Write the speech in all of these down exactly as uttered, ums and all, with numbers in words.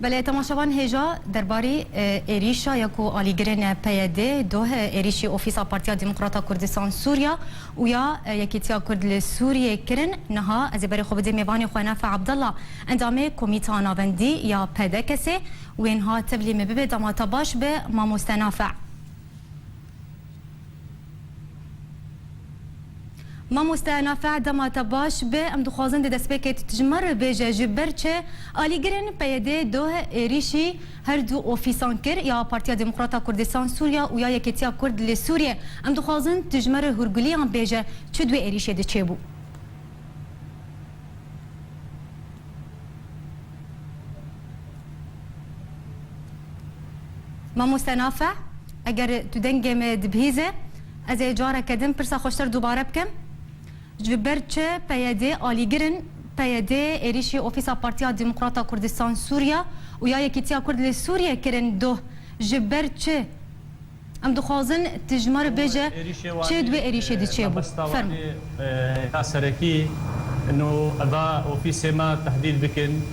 Belê, temaşevan hêja derbarî, e, êrîşa ya ku alîgirên P Y D doh, e, êrîşî Ofîsa Partiya Demokrata Kurdistan Sûriya û ya, e, Yekîtiya Kurd li Sûriyê kirin. Niha ez ê berê xwe bidêm mêvanê xwe Nafe Abdallah, endamê Komîta Navendî ya P D K S'ê. Wê niha tevlî min bibe, dema te baş be, mamoste Nafe. Mamoste Nafe, dema te baş be, em dixwazin di destpêkê tu ji me re bêje, ji ber çi alîgirên P Y D doh êrîşî her du ofîsan kir, ya Partiya Demokrata Kurdistan Sûriya û ya Yekîtiya Kurd li Sûriyê? Em dixwazin tu ji me re hûrgiliyan bêje, çi di wê êrîşê de çêbû? Mamoste Nafe, eger tu dengê me dibihîze, ez ê careke din pirsa xweştir dubare bikim. Ji ber çi P Y D alîgir in? P Y D êrîşî Ofîsa Partiya Demokrata Kurdistan Sûriya û ya Yekîtiya Kurd li Sûriyê kirin doh. Ji ber çi? Em dixwazin tu ji me re bêje, çi di wê êrîşê de çêbû? Fermo. Êrîşê Wanê, e, mebesta Wanê, e, ya serekî, ino eva ofîsê me tehdîd bikin.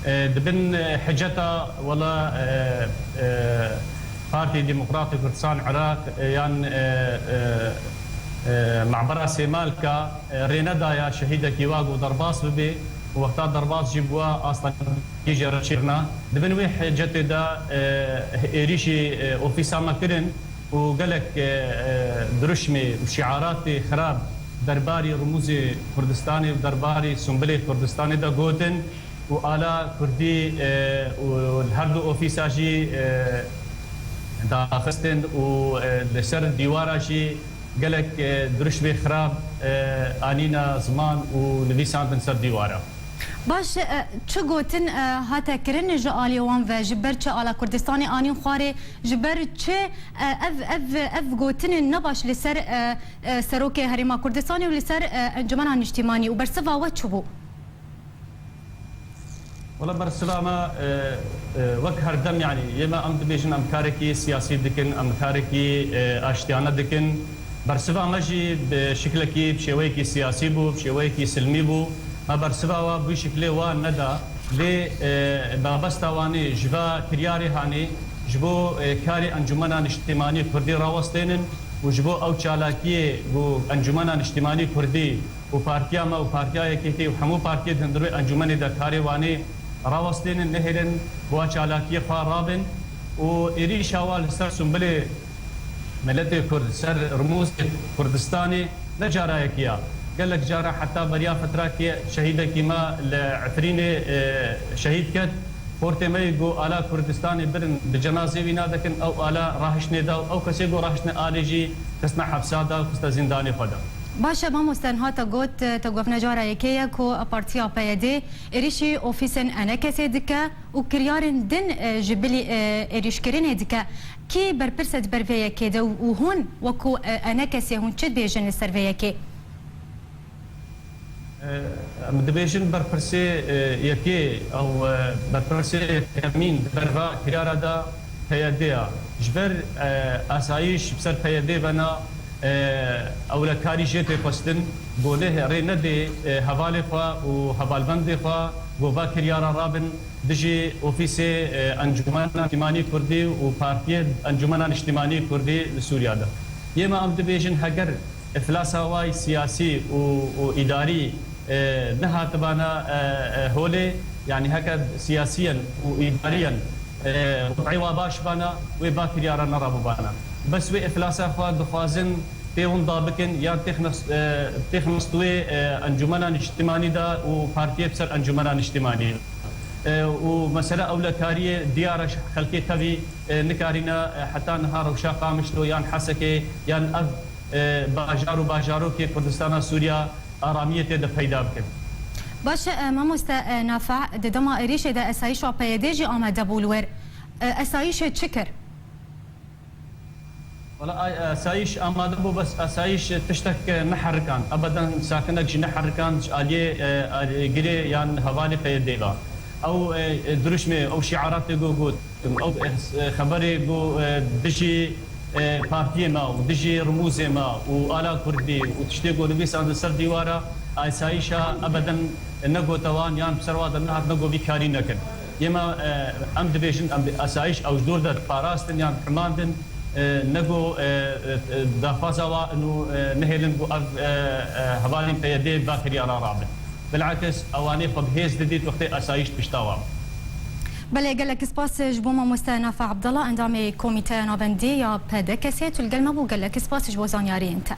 E, dibin, e, hiceta wela, e, e, Partî Demokratî Kurdistan Iraq, e, yan, e, e, e, Mabera Sêmalka, e, rê nedaya şehîdekî wa ku derbas bibe û wexta derbas jî bûa astengî jê re çêkirina. Di bin wê hicetê de, e, êrîşî, e, ofîsa me kirin û gelek, e, e, diruşmê û şiaratê xirab derbarî rimûzê Kurdistanê û derbarî sumbilê Kurdistanê de gotin û ala Kurdî, e, û li her du ofîsa jî, e, daxistin û, e, li ser dîwara jî gelek, e, diruşmê xirab, e, anîna ziman û nivîsandin ser dîwara. Baş, e, çi gotin, e, hate kirin ji alî wan ve, ji ber çi ala Kurdistanê anîn xwarê, ji ber çi, e, ev, ev, ev gotinên nebaş li ser, e, e, Serokê Herêma Kurdistanê û li ser, e, Encûmena Niştimanî û bersiva we çi bû? Wela bersiva me, e, e, wek herdem, yanî yê me em dibêjin em karekî siyasî dikin, em karekî, e, aştiyane dikin. Bersiva me jî bi şiklekî, bi şêweyekî siyasî bû, bi şêweyekî silmî bû. Me bersiva wa bi wî şiklê wa neda. Lê, e, mabesta Wanê ji va kiryarê hanê ji bo, e, karê Encûmena Niştimanî Kurdî rawestênin û ji bo ew çalakiyê ku Encûmena Niştimanî Kurdî û partiya me û partiya Yekîtî û hemû partiyê di hundirê encûmenê de karê Wanê rawestênin, nehêlin bi wa çalakiyê xwe rabin û êrîşa wa li ser sumbilê miletê Kurd, ser rimûzê Kurdistanê ne cara yekê ya. Gelek cara heta beriya fetrakê şehîdekî me li Efrînê, e, şehîd ket. Xortê me yê ku ala Kurdistanê birin, bi cenazê wî nadikin, ew ala rahiştnê da û ew kesê ku rahiştine alê jî xistine hepsa da û xiste zîndanê xwe da. Baş e, mamoste, niha te got, te govne cara yekê ye ku partiya P Y D êrîşî ofîsên E N K S'ê dike û kiryarên din, e, ji bilî, e, êrîşkirinê dike. Kî berpirs e di ber vê yekê de û, û hûn wekû, e, E N K S'ê hûn çi dibêjin li ser vê yekê? Em dibêjin berpirsê, e, yekê, ew, e, berpirsê yekemîn di ber va kiryara de P Y D ya. Ji ber, e, asayîş bi ser P Y D ve na, e, ewlekarî jê tê xwestin, ku lê rê nedê, e, hevalê xwe û hevalbendê xwe ku va kiryara rabin dijî ofîsê, e, Encûmena Niştimanî Kurdî û Partiyê Encûmena Niştimanî Kurdî li Sûriya de. Yê me em dibêjin heger îflasa wayî siyasî û, û îdarî, e, nehatibana, e, e, holê, yanî heke siyasiyen û îdariyen, e, wez'ê wa baş bana, wê va kiryara nerabûbana. Bes wê îflasa xwe dixwazin tê winda bikin, yan têxne, e, têxne stûyê, e, Encûmena Niştimanî de û partiyê bi ser Encûmena Niştimanî. E, û mesela ewlekariyê diyar e, xelkê tevî, e, nikarîne, e, heta niha rewşa Qamişlo yan Hesekê yan ev e, bajar û bajarokê Kurdistana Sûriya aramiyê tê de peyda bikin. Baş e, mamoste, e, Nafe, di dema êrîşê de esayîşa P Y D jî amade bû li wir. E, esayîşê çi kir? Wela ay, esayîş amade bû, bes esayîş tiştek, e, neherikand. Ebeden sakinek jî neherikand ji aliyê, e, alîgirê yan hevalê P Y D ve. Ew, e, e, dirûşmê, ew şiaratê ku got, Ew, e, xeberê ku, e, dijî, e, partiyê me û dijî rimûzê me û ala kurdî û tiştê ku nivîsandin ser dîwara, asayîşa ebeden negote wan yan bi ser wan de nehatine ku vî karî nekin. Yê me, e, em dibêjin, em bi asayîş ew ji dor de diparastin yan dihimandin, e, ne ku, e, e, e, daxwaza wa û, e, nehêlin ku ev, e, e, hevalên P Y D'ê va kiryara rabin. Bilakis ewanê xwe bi hêz didît wextê asayîş pişta wan. Belê, gelek spas ji bo mamoste Nafe Abdallah, endamê Komîteya Navendî ya P D K S'ê. Tu li gel me bû, gelek spas ji bo zanyariyên te.